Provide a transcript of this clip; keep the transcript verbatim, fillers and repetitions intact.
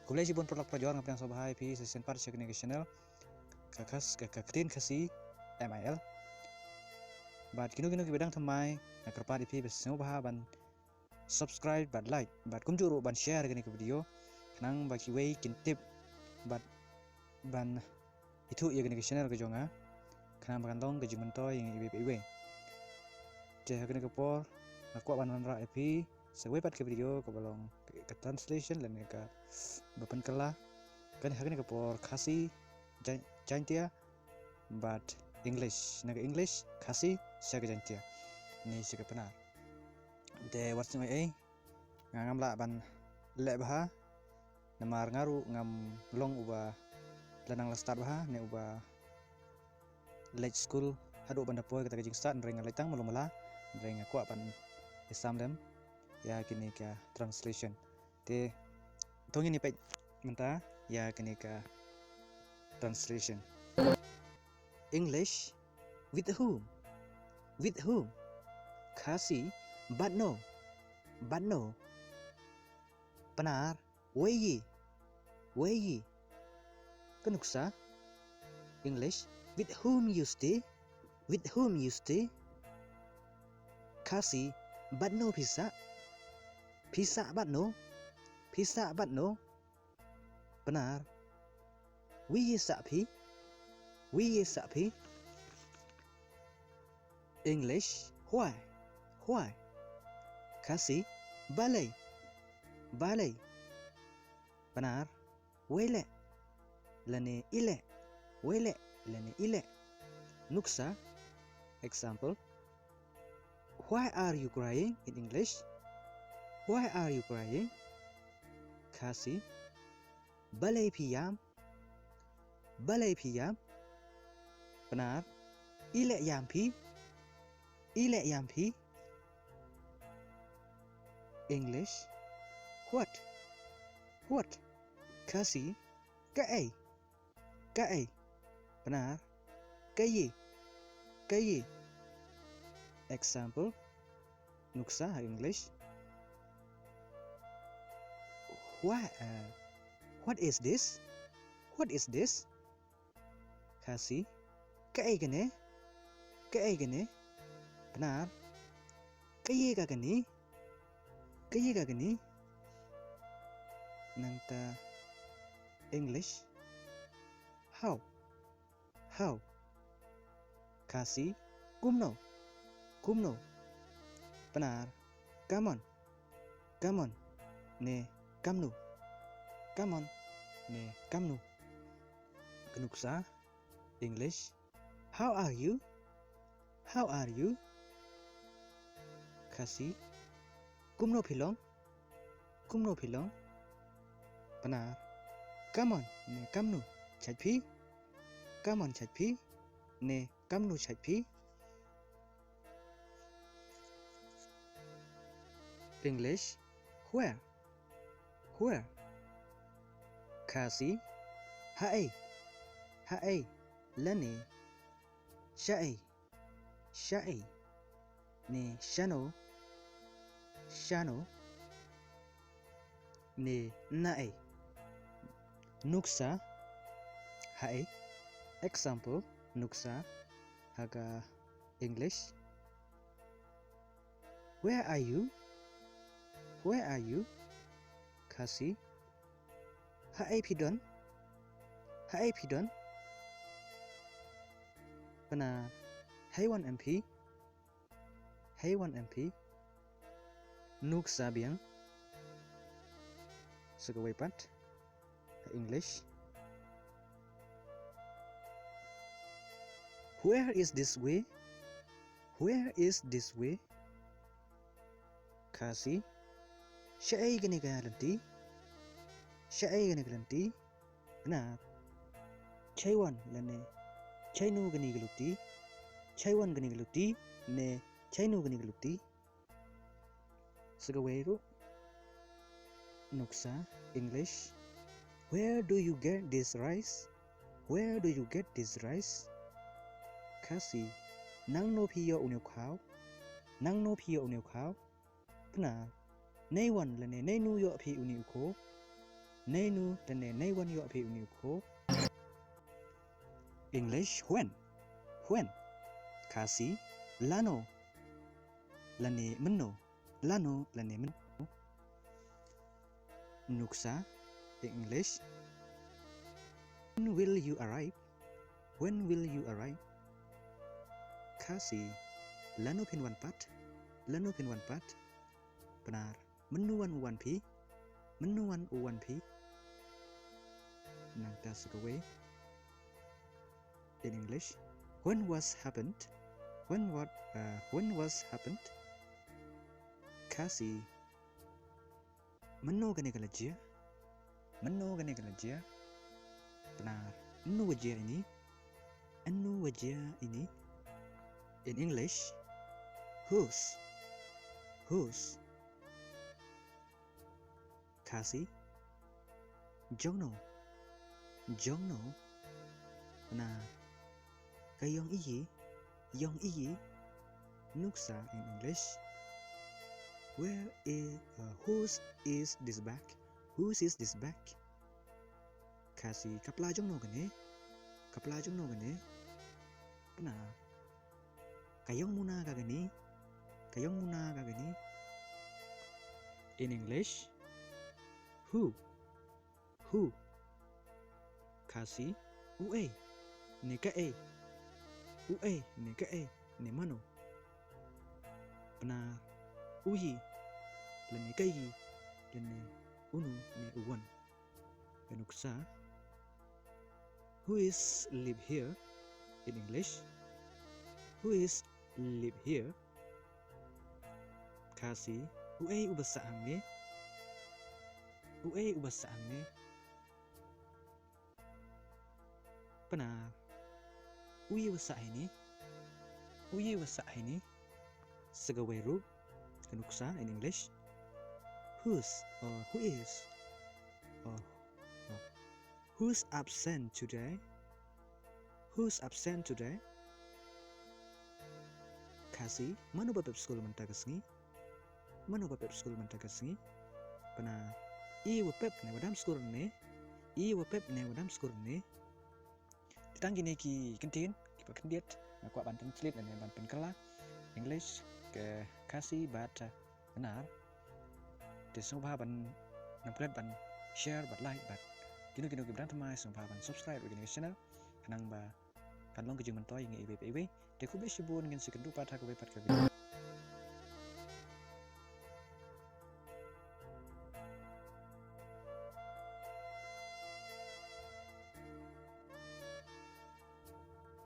Khublei shibun paralok parajor, nga pdiang sngewbha ïa phi sa shisien pat sha kane ka channel ka Khas, ka, ka ktien Khasi M I L. Bad kino kino kiba dang thymmai, nga kyrpad ïa phi ba sngewbha ban subscribe bad like bad kumjuh ruh ban share kane ka video, khnang ba kiwei kin tip bad ban ithuh ïa kane ka channel ka jong nga, khnang ba kan long ka jingmyntoi ïa ngi iwei pa iwei. Te ha kane ka por nga kwah ban wanrah ïa phi sa kawei pat ka video kaba long ka translation lane kaba pynkylla, kane ha kane ka por Khasi, Jan-, Jaintia bad English, na ka English Khasi sha ka Jaintia ne sha ka Pnar. Te wat sngew ei ei, nga ngam lah ban leh bha, namar nga ruh ngam long uba la nang la start bha ne uba leit skul haduh ban da poi kata ka jingstart, hynrei nga leit tang malu mala, hynrei nga kwah ban ïasam lem ïa kine ka translation. Te to ngin ïa peit mynta ïa kine ka translation. English, with whom? With whom? Khasi, bad no. Bad no. Pnar, wei yi. Wei yi. Ka nuksa. English, with whom you stay? With whom you stay? Khasi, bad no phi sah? Phi sah bad no? Phi sah bad no? Pnar, wi yi sah phi? Wi yi sah phi? English, why? Why? Khasi, balei? Balei? Pnar, wei leh lane i leh. Wei leh lane i leh. Nuksa, example, why are you crying? In English, why are you crying? Khasi, balei phi ïam? Balei phi ïam? Pnar, i leh ïam phi? I leh ïam phi? English, what? What? Khasi, kaei? Kaei? Pnar, kaei? Kaei? Example, nuksa ha English, what, uh, what is this? What is this? Khasi, kaei kane? Kaei kane? Pnar, kaei ka kane? Kaei ka kane? Nangta English, how? How? Khasi, kumno? Kumno? Pnar, come on. Come on ne kamno? Come on ne kamno? Ka nuksa, English, how are you? How are you? Khasi, kumno phi long? Kumno phi long? Pnar, come on ne kamno? Shait phi? Come on, shait phi? Ne kamno, shait phi? English, where? Where? Khasi, haei? Haei? Lane shaei? Shaei? Ne shano? Shano? Ne naei? Nuksa, haei? Example, nuksa ha ka English, where are you? Where are you? Khasi, haei phi don? Haei phi don? Pnar, heiwan em phi? Heiwan em phi? Nuksa biang sa kawei pat ha English, where is this way? Where is this way? Khasi, shaei kane ka lynti? Shaei kane ka lynti? Pnar, shaiwan lane shaino kane ka luti? Shaiwan kane ka luti ne shaino kane ka luti? Sa kawei ruh, nuksa, English, where do you get this rice? Where do you get this rice? Khasi, nangno phi ïoh une u khaw? Nangno phi ïoh une u khaw? Pnar, neiwan lane neino ïoh phi une u khaw? Nainu lane naiwan ïoh phi uni u khoo? English, when? When? Khasi, lano lane mynno? Lano lane mynno? Nuksa, in English, when will you arrive? When will you arrive? Khasi, lano phin wan pat? Lano phin wan pat? Pnar, mynno wan u wan phi? Mynno wan u wan phi? Nangta sa kawei, in English, when was happened? When what, uh, when was happened? Khasi, mynno kane ka la jia? Mynno kane ka la jia? Pnar, ynno wa jia ini? Ynno wa jia ini? In English, whose? Whose? Khasi, jongno? Jongno? Pnar, ka yong iyi? Yong iyi? Nuksa, in English, where is, uh, whose is this bag? Whose is this bag? Khasi, ka pla jongno kane? Ka pla jongno kane? Pnar, ka yong muna ka kane? Ka yong muna ka kane? In English, who? Who? Khasi, uei ne kaei? Uei ne kaei ne mano? Pnar, uiyi lane kayi lane unu ne uwan. Nuksa, who is live here? In English, who is live here? Khasi, uei uba sah hangne? Uei uba sah hangne? Pnar, uiyi wa sah ini? Uiyi wa sah ini? Sa kawei ruh, ka nuksa, in English, whose or who is? Or, or who's absent today? Who's absent today? Khasi, mano ba pep skul mynta ka sngi? Mano ba pep skul mynta ka sngi? Pnar, i wa pep ne wa dam skul ne? I wa pep ne wa dam skul ne? Te tang kine ki kyntien kiba khyndiat nga kwah ban translate lane ban pynkylla English ka Khasi bad, uh, Pnar. Te sngewbha ban, ngam klet ban share bad like bad kino kino ki brand thymmai sngewbha ban subscribe ïa kane ka channel khnang ba kan long ka jingmyntoi ïa ngi iwei pa iwei. Te khublei shibun, ngin sa ïakynduh pat ha kawei pat ka video.